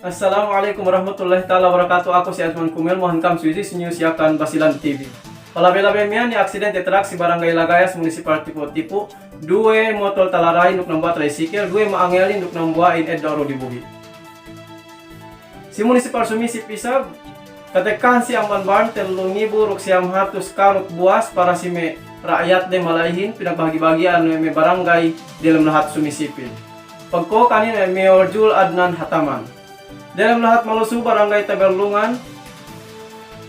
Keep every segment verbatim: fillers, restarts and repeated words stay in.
Assalamu alaikum warahmatullahi ta'ala wabarakatuh. Aku si Ajman Kumel, mo'ohan kam suwi si News Yakan Basilan T V. Palabey-labey miya'an iye aksidente trak si Barangay Lagayas, Munisipal Tipo-Tipo, duwe motol talarahin duk dambuwa' tricycle, duwe ma'angelin duk dambuwa'in eddo' du dibuhi'. Si Munisipal Sumisip isab, katekkahan siye amban barn tellu ngibu duk siyam hatus karut buwas para si me' ra'yatde mala'ihin, pinagbahagi'-bahagi'an we' me' barangay diyalem lahat Sumisipin. Pagkokanin we' Mayor Jul Adnan Hataman. Diyalem lahat Maluso, Barangay Taberlungan,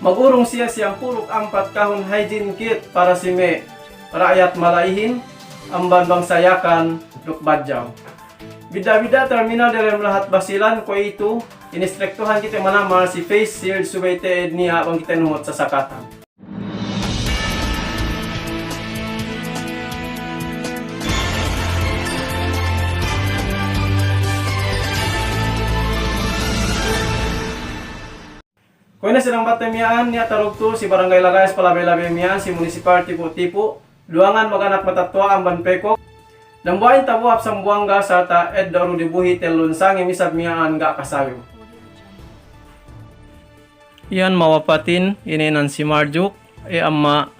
magurung siye siyampū' duk ampat kahun hygiene kit para si me' ra'yat mala'ihin, amban bangsa Yakan duk Badjaw. Bidda'-bidda' terminal diyalem lahat Basilan kuwe'itu, inistriktuhan kite manamal si face shield subey te'ed niya' bang kite nuhut sasakatan. Kuwe' ne si dambatte miya'an, niya' tarugtu si Barangay Lagayas palabey-labey miya'an si Munisipal Tipo-Tipo, duwangan maganak matetto'a amban pekok, dambuwa'in tabo'o hap Sambuwangga sarta' eddo' du dibuhi' tellun sangem isab miya'an ga' kasayu. Iyan mawapatin, ine nan si Marjuk, e, amma'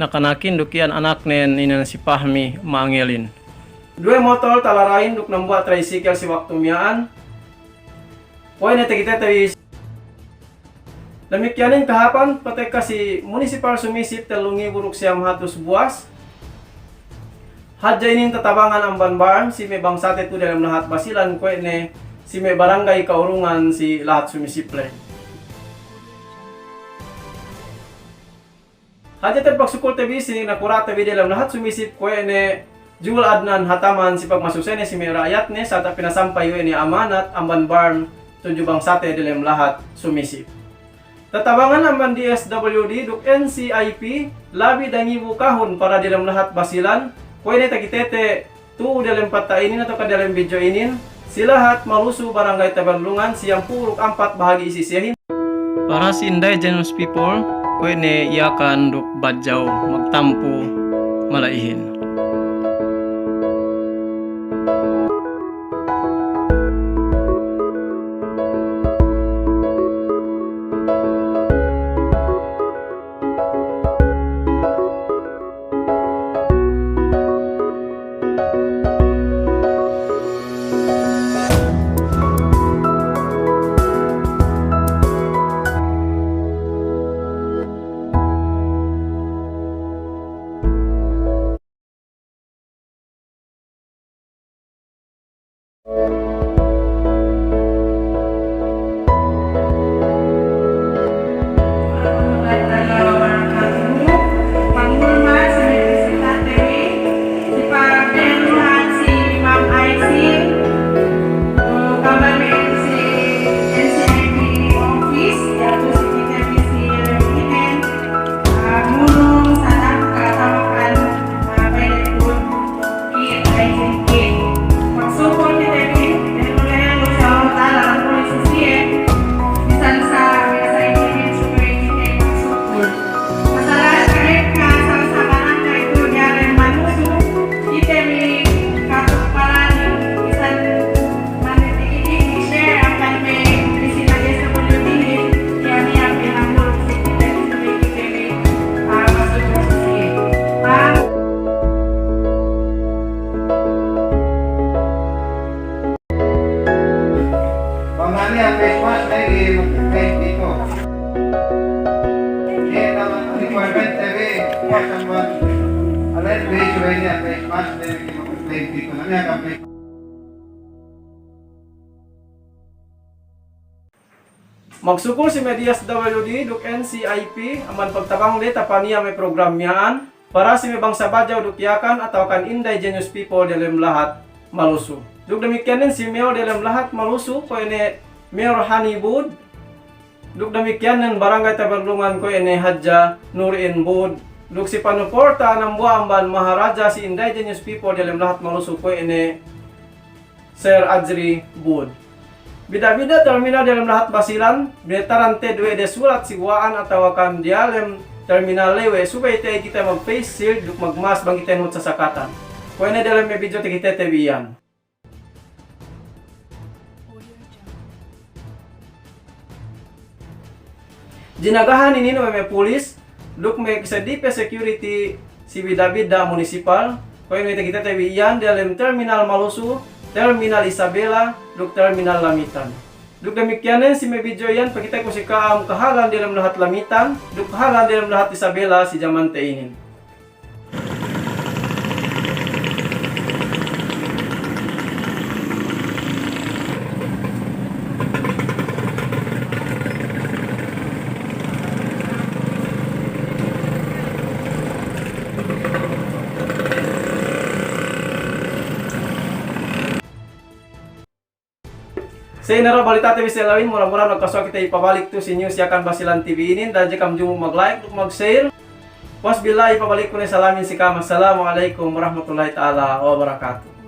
nakanakin duk iyan anaknen ine nan si Pahmi ma'angelin. Duwe motol talarahin duk dambuwa' tricycle si waktu miya'an. Kuwe' ne takitete bi. Damikkiyanin kahāpan patekka si Munisipal Sumisip tellu ngibu duk siyam hatus buwas. Hadja inin tatabangan amban barn si me' bangsate tu'u diyalem lahat Basilan kuwe' ne si me' barangay ka'urungan si lahat Sumisip ley. Hadja te'ed pagsukulte bi si nakura'te bi diyalem lahat Sumisip kuwe' ne Jul Adnan Hataman si pagmasusene si me' ra'yatne sarta' pinasampay we' ne amanat amban barn tudju bangsate diyalem lahat Sumisip. Tatabangan amban D S W D duk N C I P, labi dangibu kahun para diyalem lahat Basilan, kuwe' ne takitete tu'u diyalem patta' inin atawa ka diyalem video inin, si lahat Maluso, Barangay Taberlungan, siyampū' duk ampat bahagi' isi siyehin. Para si indigenous people, kuwe' ne Yakan duk Badjaw magtampu mala'ihin. Magsukul si me' D S W D duk N C I P amban pagtabangde tapaniya' me' program miya'an para si me' bangsa Badjaw duk Yakan atawakan indigenous people diyalem lahat Maluso. Duk damikkiyanin si Mayor diyalem lahat Maluso, kuwe' ne Mayor Hani Bud, duk damikkiyanin Barangay Taberlungan, kuwe' ne Hadja Nurin Bud, duk si panuporta dambuwa' amban maharaja si indigenous people diyalem lahat Maluso, kuwe' ne Sir Ajri Bud. Bidda'-bidda' terminal diyalem lahat Basilan, binettaran te'ed we' de sulat si guwa'an atawakan diyalem terminal ley we' subey te'ed kite mag-face shield duk mag-mask bang kite nuhut sasakatan. Kuwe' ne diyalem me' video takitete bi iyan. Jinagahan inin we' me' pulis duk me' seddili pe security si bidda'-bidda' munisipal, kuwe' inin takitete bi iyan diyalem Terminal Maluso, Terminal Isabela duk Terminal Lamitan. Duk damikkiyanen si me' video iyan pakiteku si ka'am kahālan diyalem lahat Lamitan duk kahālan diyalem lahat Isabela si jamante inin. Sa' ine du balitate bi si ellew inin, mura-murahan makasuwa' kite ipabalik tu'u si News Yakan Basilan T V inin, da'a hadja ka'am jumu mag-like duk mag-share. Wasbillahi, ipabalik ku ne salamin si ka'am. Assalamu alaikum warahmatullahi ta'ala wabarakatuh.